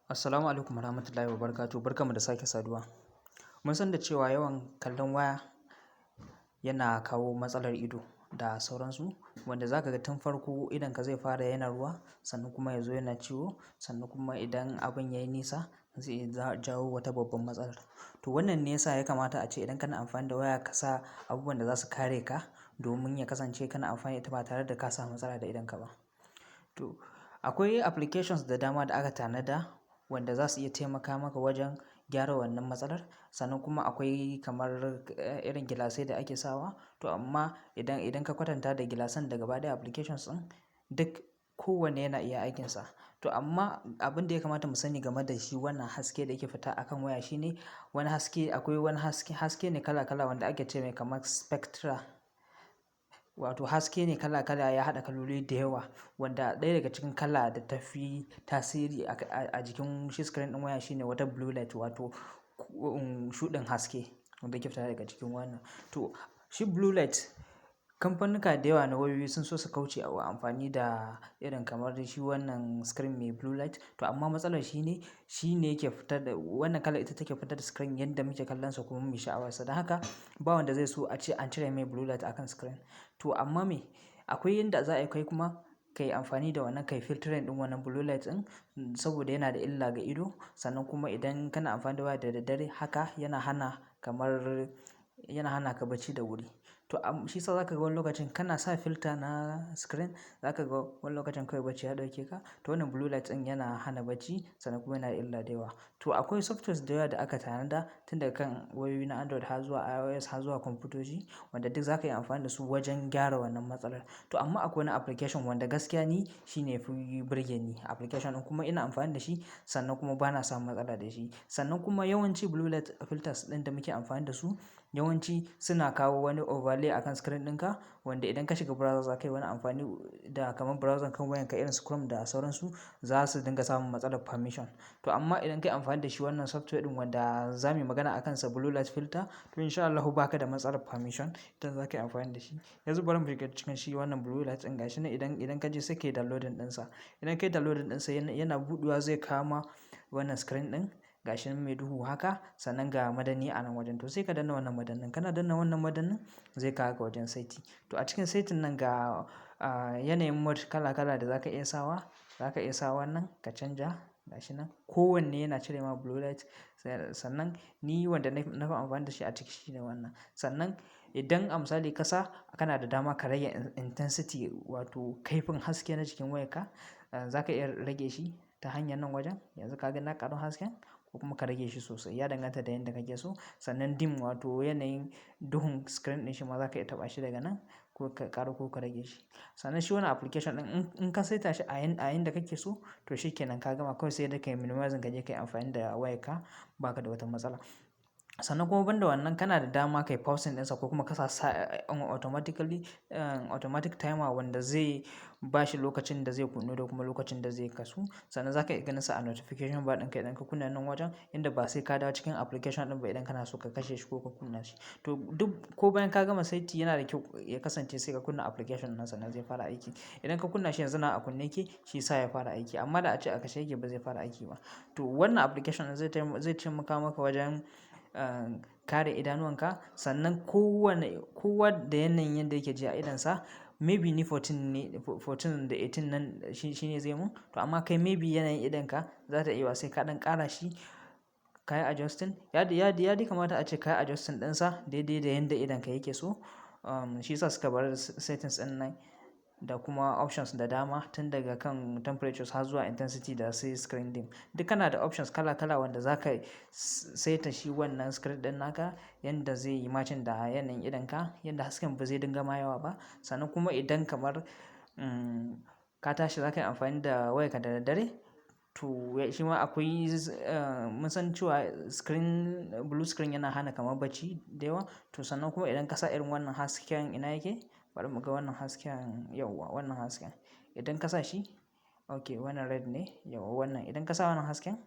Assalamu alaikum warahmatullahi wabarakatuh. Barkanmu da sake saduwa. Mun san da cewa yawan kallon waya yana kawo matsalar ido da sauransu, wanda za ka ga tun farko idonka zai fara yana ruwa, sannan kuma ya zo yana ciwo, sannan kuma idan abin ya yi nisa zai jawo wata babban matsalar. To wannan ne yasa ya kamata a ce idan kana amfani da waya ka sa abubuwan da za su kare ka domin ya kasance kana amfani da ita ba tare da ka samu matsala da idonka ba. To akwai applications da dama da aka tanada wanda za su iya taimaka maka wajen gyara wannan matsalar. Sannan kuma akwai kamar irin gilasai da ake sawa. To amma idan ka kwatanta da gilasan da gaba ɗaya applications ɗin, duk kowanne yana iya aikinsa. To amma abin da ya kamata mu sani game da shi wannan haske da yake fita a kan waya shine wani haske, akwai wani haske, haske ne kala kala wanda ake ce mai kamar spectra. Wato haske ne kala kala ya haɗa kaloli da yawa, wanda ɗaya daga cikin kala da ta fi tasiri a jikin shi screen ɗin waya shine wata blue light, wato shuɗin haske wanda yake fita daga cikin wannan. To shi blue light, kamfanuka da yawa na wayoyi sun so su kauce wa amfani da irin kamar shi wannan screen mai blue light. To amma matsalar shine, shi ne yake fitar da wannan kala, ita take fitar da screen yadda muke kallonsa kuma mu sha'awarsa. Don haka ba wanda zai so a ce an cire mai blue light akan screen. To amma me? Akwai yanda za a yi kai kuma ka yi amfani da wannan, ka yi filtering ɗin wannan blue light ɗin, saboda yana da illa ga ido. Sannan kuma idan kana amfani da waya da daddare haka, yana hana kamar yana hana ka bacci da wuri. To shi sa za ka ga wani lokacin kana sa filter na screen, za ka ga wani lokacin kawai bacci ya ɗauke ka. To wannan blue light ɗin yana hana bacci, sannan kuma yana da illa da yawa. To akwai softwares da yawa da aka tanada tun daga kan wayoyi na Android har zuwa iOS har zuwa kwamfutoci, wanda duk za ka yi amfani da su wajen gyara wannan matsalar. To amma akwai wani application wanda gaskiya ni shine yafi burge ni application ɗin, kuma ina amfani da shi, sannan kuma bana samun matsala da shi. Sannan kuma yawanci blue light filters ɗin da muke amfani da su, yawanci suna kawo wani overlay akan screen ɗinka, wanda idan ka shiga browser za ka yi wani amfani da kamar browser kan wayanka irin su Chrome da sauransu, za su dinga samun matsalar permission. To amma idan ka yi amfani da shi wannan software ɗin wanda za mu yi magana akansa, blue light filter, to in sha Allahu ba ka da matsalar permission idan za ka yi amfani da shi. Yanzu bari mu shiga cikin shi wannan blue light ɗin, gashi nan. Idan ka je sai ka yi downloading ɗinsa. Idan ka yi downloading ɗinsa, yana buɗewa zai kama wannan screen ɗin, gashi nan mai duhu haka, sannan ga madanni a nan wajen. To sai ka danna wannan madannin. Kana danna wannan madannin, zai kawo ka wajen saiti. To a cikin saitin nan ga yanayin mode kala kala da za ka iya sawa. Za ka iya sa wannan ka canja, gashi nan. Kowanne yana cire ma blue light. Sannan ni wanda na fi amfani da shi a ciki shine wannan. Sannan idan a misali ka sa, kana da dama ka rage intensity, wato kaifin haske na cikin wayarka. Za ka iya rage shi ta hanyar nan wajen. Yanzu ka ga na ƙaro hasken, ko kuma ka rage shi sosai. Ya danganta da yanda kake so. Sannan dim, wato yanayin duhun screen ɗin, shi ma za ka iya taɓa shi daga nan, ko ka ƙara ko ka rage shi. Sannan shi wannan application ɗin, in ka saita shi a yanda kake so, to shi ke nan ka gama, kawai sai dai ka yi minimizing ka je ka yi amfani da wayarka, ba ka da wata matsala. Sannan kuma banda wannan, kana da dama ka yi pausing ɗinsa ko kuma ka sa automatically automatic timer wanda zai bashi lokacin da zai kunnu da kuma lokacin da zai kasu. Sannan za ka iya ganin sa a notification bar ɗinka idan ka kunna nan wajen, inda ba sai ka dawo cikin application ɗin ba idan kana so ka kashe shi ko ka kunna shi. To duk ko bayan ka gama saiti, yana da kyau ya kasance sai ka kunna application nan sannan zai fara aiki. Idan ka kunna shi, yanzu na a kunne yake, shi sa ya fara aiki, amma da ace a kashe yake, ba zai fara aiki ba. To wannan application ɗin zai taimaka maka wajen kare idanuwanka. Sannan kowane kowa da yanayin yanda yake ji a idonsa, maybe ni 14 ne, 14 da 18 nan shi ne zai mun. To amma kai maybe yanayin idonka za ta iya yiwuwa sai ka ɗan ƙara shi, ka yi adjusting. Ya dai kamata ace ka yi adjusting ɗinsa daidai da yanda idonka yake so. Shi yasa suka bar settings ɗin nan da kuma options da dama, tun daga kan temperatures har zuwa intensity da sai screen dim. Duk kana da options kala kala wanda za ka saita shi wannan screen ɗin naka yanda zai yi matching da yanayin idonka, yanda hasken ba zai dinga ma yawa ba. Sannan kuma idan kamar ka tashi za ka yi amfani da wayarka da daddare, to shi ma akwai, mun san cewa screen, blue screen yana hana kamar bacci da yawa. To sannan kuma idan ka sa irin wannan hasken, ina yake? Bari mu ga wannan hasken, yauwa, wannan hasken. Idan ka sa shi, okay, wannan red ne, yauwa wannan. Idan ka sa wannan hasken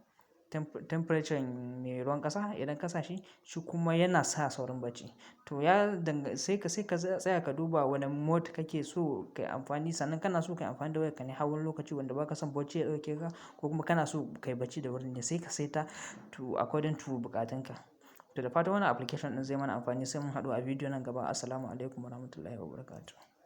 temperature mai ruwan ƙasa, idan ka sa shi, shi kuma yana sa saurin bacci. To ya danga sai ka tsaya ka duba wane mode kake so ka yi amfani. Sannan kana so ka yi amfani da wayarka ne har wani lokaci wanda ba ka son bacci ya ɗauke ka, ko kuma kana so ka yi bacci da wuri ne, sai ka saita to according to buƙatunka. To da fatan wannan application ɗin zai mana amfani, sai mun haɗu a bidiyo nan gaba. Assalamu alaikum warahmatullahi wabarakatuh.